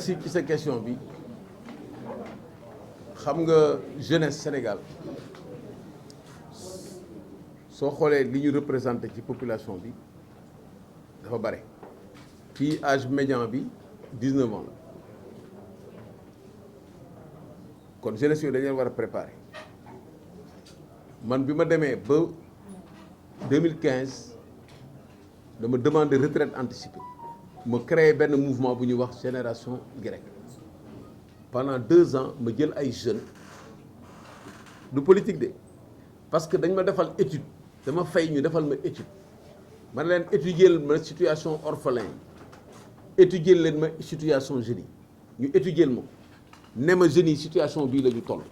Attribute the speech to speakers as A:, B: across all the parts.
A: merci ci sa question bi xam nga jeunesse Sénégal soo xoolee li ñu représenté ci population bi dafa bare fii âge médian bi 19 ans la kon jeunesse yooyu dañu leen war a préparer man bi ma demee ba 2015 dama demandé retraite anticipée ma créé benn mouvement bu ñuy wax génération Y pendant 2 ans ma jël ay jeunes du politique de parce que dañ ma defal étude dama fay ñu defal ma étude ma ne leen étudier ma situation orphelin yi étudier leen ma situation jeunes yi ñu étudier ma ne ma jeunes yi situation bii la ñu toll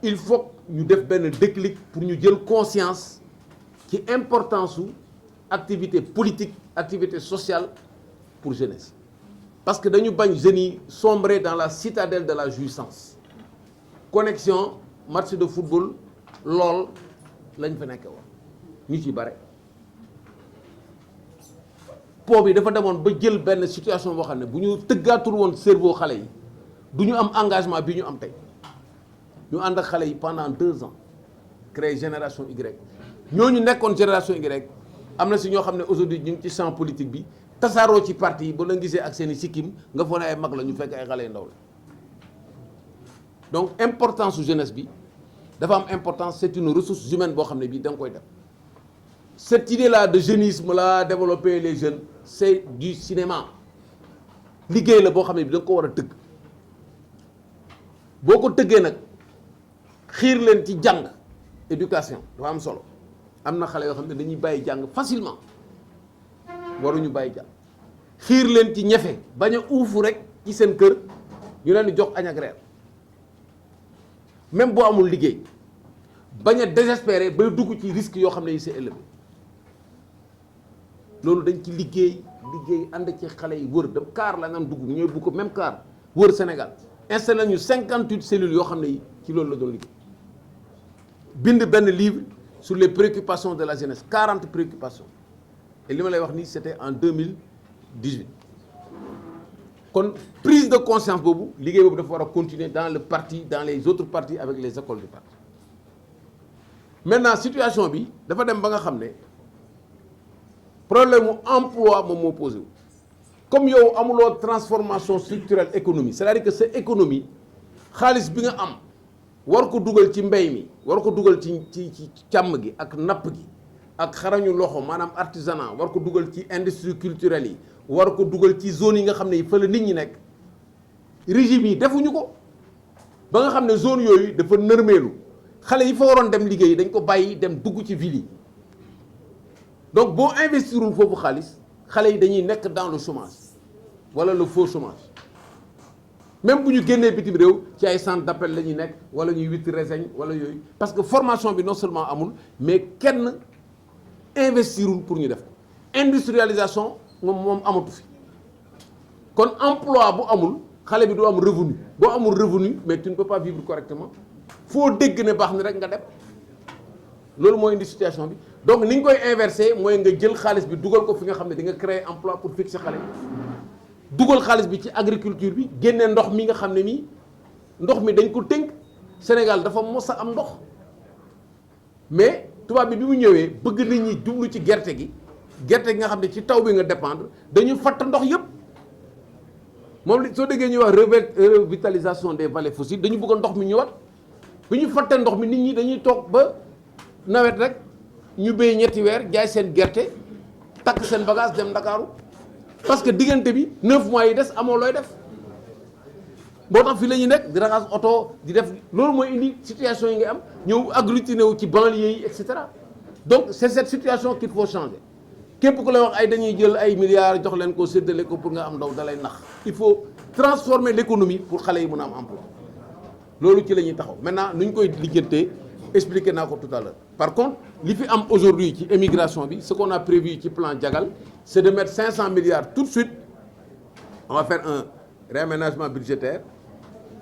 A: il faut ñu def benn déclic pour ñu jël conscience ci importance su activité politique activité sociale pour jeunesse parce que dañu bañ jeunes yi sombrer dans la citadelle de la jouissance connexion match de football lool lañ fa nekkee woon ñu ci bare po bi dafa demoon ba jël benn situation boo xam ne bu ñu tëggaatul woon cerveau xale yi du ñu am engagement bi ñu am tey ñu ànd ak xale yi pendant 2 ans créer génération Y ñooñu nekkoon génération Y am na si ñoo xam ne aujourd'hui ñu ngi ci champ politique bi tasaaroo ci parti yi ba la gisee ak seen i sikkim nga foog ne ay mag la ñu fekk ay xale yu ndaw la donc importance su jeunesse bi dafa am importance c'est une ressource humaine boo xam ne bii da nga koy def cette idée là de jeunisme là développer les jeunes c'est du cinéma liggéey la boo xam ne bi da nga ko war a tëgg boo ko tëggee nag xiir leen ci jàng éducation dafa am solo am na xale yoo xam ne dañuy bàyyi jàng facilement waruñu bàyyi jàng xiir leen ci ñefe bañ a uufu rek ci seen kër ñu leen di jox añ ak reer même boo amul liggéey bañ a désespérer bay dugg ci risque yoo xam ne yi c'est élevé loolu dañ ci liggéey ànd ci xale yi wër dem car la nan dugg ñooy bu ko même car wër Sénégal installé nañu 58 cellules yoo xam ne yi ci loolu la doon liggéey bind benn livre sur les préoccupations de la jeunesse 40 préoccupations et li ma lay wax nii c'était en 2018 kon prise de conscience boobu liggéey boobu dafa war a continuer dans le parti dans les autres partis avec les écoles du parti maintenant situation bi dafa dem ba nga xam ne problème mu emploi moom moo posé wu comme yow amuloo transformation structurelle économie c'est-à-dire que sa économie xaalis bi nga am war ko dugal ci mbay mi war ko dugal ci càmm gi ak napp gi ak xarañu loxo maanaam artisanat war ko dugal ci industrie culturelle yi war ko dugal ci zone yi nga xam ne fa la nit ñi nekk régime yi defuñu ko ba nga xam ne zone yooyu dafa nërmeelu xale yi fa waroon dem liggéey dañ ko bàyyi dem dugg ci ville yi donc boo investirul foofu xaalis xale yi dañuy nekk dans le chômage wala le faux chômage même bu ñu génnee bitim réew ci ay centre d'appel la ñuy nekk wala ñuy witti reseñ wala yooyu parce que formation bi non seulement amul mais kenn investirul pour ñu def ko industrialisation moom amatu fi kon emploi bu amul xale bi du am revenu boo amul revenu mais tu ne peux pas vivre correctement foo dégg ne baax ni rek nga dem loolu mooy indi situation bi donc ni ñu koy inverser mooy nga jël xaalis bi dugal ko fi nga xam ne di nga créer emploi pour fixer xale dugal xaalis bi ci agriculture bi génne ndox mi nga xam ne nii ndox mi dañ ko tënk Sénégal dafa mos a am ndox mais tubaab bi mu ñëwee bëgg nit ñi jublu ci gerte gi nga xam ne ci taw bi nga dépendre dañu fatt ndox yëpp moom li soo déggee ñuy wax revitalisation des vallées fossiles dañu bëgg ndox mi ñëwaat bi ñu fattee ndox mi nit ñi dañuy toog ba nawet rek ñu béy ñetti weer jaay seen gerte takk seen bagage dem Ndakaaru parce que diggante bi 9 mois yi des amoo looy def boo tax fii la ñuy nekk di raxas oto di def loolu mooy indi situation yi nga am ñëw agglutiné wu ci banlieue yi et cetera donc c'est cette situation qu'il faut changer képp ku lay wax ay dañuy jël ay milliards jox leen ko séddale ko pour nga am ndaw dalay nax il faut transformer l'économie pour xale yi mën a am emploi loolu ci la ñuy taxaw maintenant nu ñu koy lijjantee expliqué naa ko tout à l'heure par contre li fi am aujourd'hui ci émigration bi ce qu'on a prévu ci plan Diagal c'est de mettre 500 milliards tout de suite on va faire un réaménagement budgétaire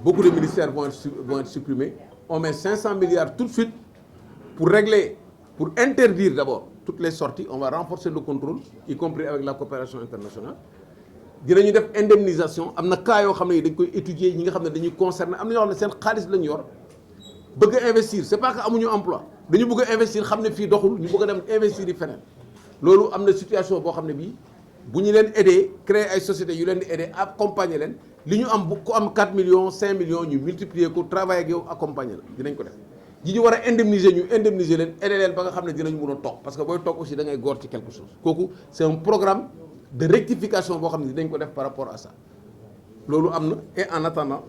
A: beaucoup de ministères vont être supprimés on met 500 milliards tout de suite pour régler pour interdire d'abord toutes les sorties on va renforcer le contrôle y compris avec la coopération internationale dinañu def indemnisation am na cas yoo xam ne dañ koy étudier ñi nga xam ne dañuy concerner am na ñoo xam ne seen xaalis lañu yor bëgg a investir c'est pas que amuñu emploi dañu bëgg a investir xam ne fii doxul ñu bëgg a dem investir yi feneen loolu am na situation boo xam ne bii bu ñu leen aider créer ay sociétés yu leen di aider accompagner leen li ñu am bu ku am 4 millions 5 millions ñu multiplier ko travailler ak yow accompagner la dinañ ko def ji ñu war a indemniser ñu indemniser leen aider leen ba nga xam ne dinañ mën a toog parce que booy toog aussi da ngay góor ci quelque chose kooku c'est un programme de rectification boo xam ne dinañ ko def par rapport à ça loolu am na et en attendant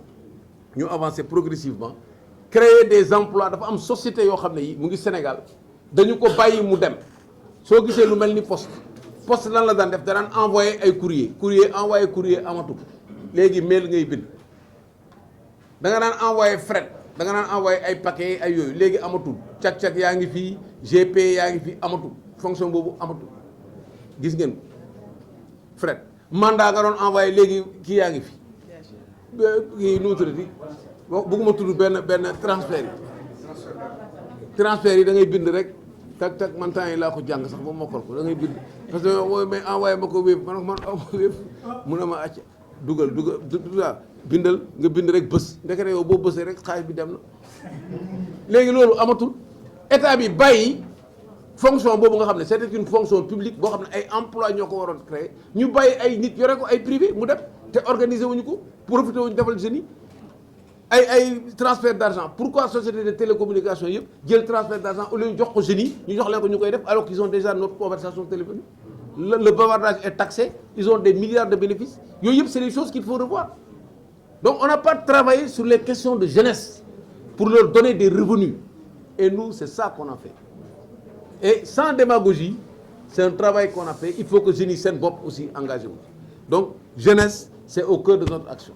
A: ñu avancer progressivement créer des emplois dafa am société yoo xam ne yi mu ngi Sénégal dañu ko bàyyi mu dem soo gisee lu mel ni poste lan la daan def danaan envoyé ay courrier envoyé courrier amatul léegi mail ngay bind da nga daan envoyé fret da nga daan envoyé ay paquet ay yooyu léegi amatul cag-cag yaa ngi fii GP yaa ngi fii amatul fonction boobu amatul gis ngeen fret mandat nga doon envoyé léegi kii yaa ngi fi kii nu mu tuddati bëgguma tudd benn transfert yi da ngay bind rek tak man temps yi laa ko jàng sax ba mokkal ko da ngay bind parce que wooy mais envoyé ma ko wéeb man wéeb mun a ma acca dugal bindal nga bind rek bës ndekete yow boo bësee rek xaalis bi dem na léegi loolu amatul état bi bàyyi fonction boobu nga xam ne c'était une fonction publique boo xam ne ay emploi ñoo ko waroon créer ñu bàyyi ay nit yore ko ay privé mu dem te organiser wuñu ko profité wuñu defal jeunes yi ay transfert d'argent pourquoi société de télécommunication yëpp jël transfert d'argent au lieu ñu jox ko jeunes yi ñu jox leen ko ñu koy def alors qu'ils ont déjà notre conversation téléphonique le bavardage est taxé ils ont des milliards de bénéfices yooyu yëpp c'est des choses qu'il faut revoir donc on n'a pas travaillé sur les questions de jeunesse pour leur donner des revenus et nous c'est ça qu'on a fait et sans démagogie c'est un travail qu'on a fait il faut que jeunes yi seen bopp aussi engagé wu donc jeunesse c'est au cœur de notre action.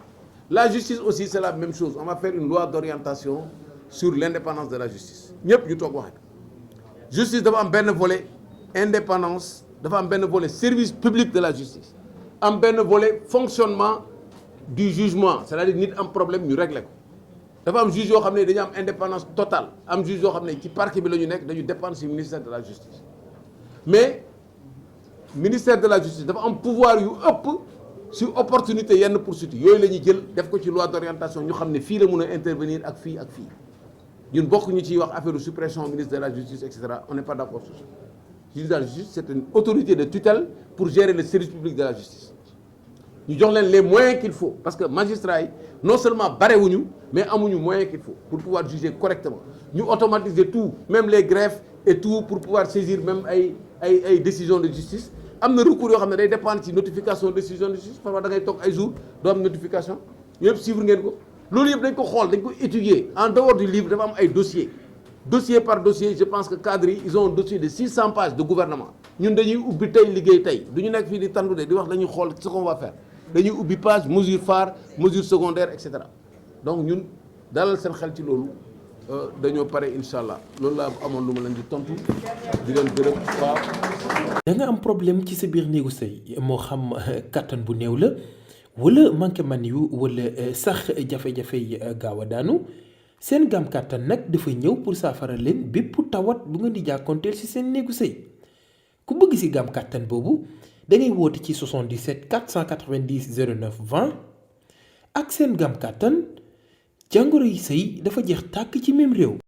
A: La justice aussi c'est la même chose on va faire une loi d'orientation sur l'indépendance de la justice ñëpp ñu toog waxe justice dafa am benn volet indépendance dafa am benn volet service public de la justice am benn volet fonctionnement du jugement c'est-à-dire nit am problème ñu régler ko dafa am juge yoo xam ne dañu am indépendance totale am juge yoo xam ne ci parquet bi la ñu nekk dañu dépendre ci ministère de la justice mais ministère de la justice dafa am pouvoir yu ëpp si opportunité yenn poursuites yooyu la ñuy jël def ko ci loi d'orientation ñu xam ne fii la mun a intervenir ak fii ñun bokk ñu ciy wax affaire de suppression ministre de la justice et cetera on n'est pas d'accord sur ça juge de la justice c'est une autorité de tutelle pour gérer le service public de la justice ñu jox leen les moyens qu'il faut parce que magistrats yi non seulement barewuñu mais amuñu moyens qu'il faut pour pouvoir juger correctement ñu automatiser tout même les greffes et tout pour pouvoir saisir même ay décisions de justice am na recours yoo xam ne day dépendre ci notification décision de justice parfois da ngay toog ay jours doo am notification yëpp suivre ngeen ko loolu yëpp dañ ko xool dañ ko étudier en dehors du livre dafa am ay dossier par dossier je pense que cadres yi ils ont un dossier de 600 pages de gouvernement ñun dañuy ubbi tey liggéey tey du ñu nekk fii di tandu de di wax dañuy xool ce qu'on va faire dañuy ubbi page mesure phare mesure secondaire et cetera donc ñun dalal seen xel ci loolu dañoo pare incha allah loolu laa amoon lu ma leen di tontu di leen gërëm waaw.
B: da nga am problème ci sa biir néegu sëy moo xam kattan bu néew la wala manqué man yu wala sax jafe-jafe yi gaaw a daanu seen gam kattan nag dafa ñëw pour saafara leen bépp tawat bu ngeen di jàkkoonteel ci seen néegu sëy ku bëgg ci gam kattan boobu da ngay woote ci 77 490 09 20 ak seen gam kattan jàngoro yi sëy dafa jeex tàkk ci même réew.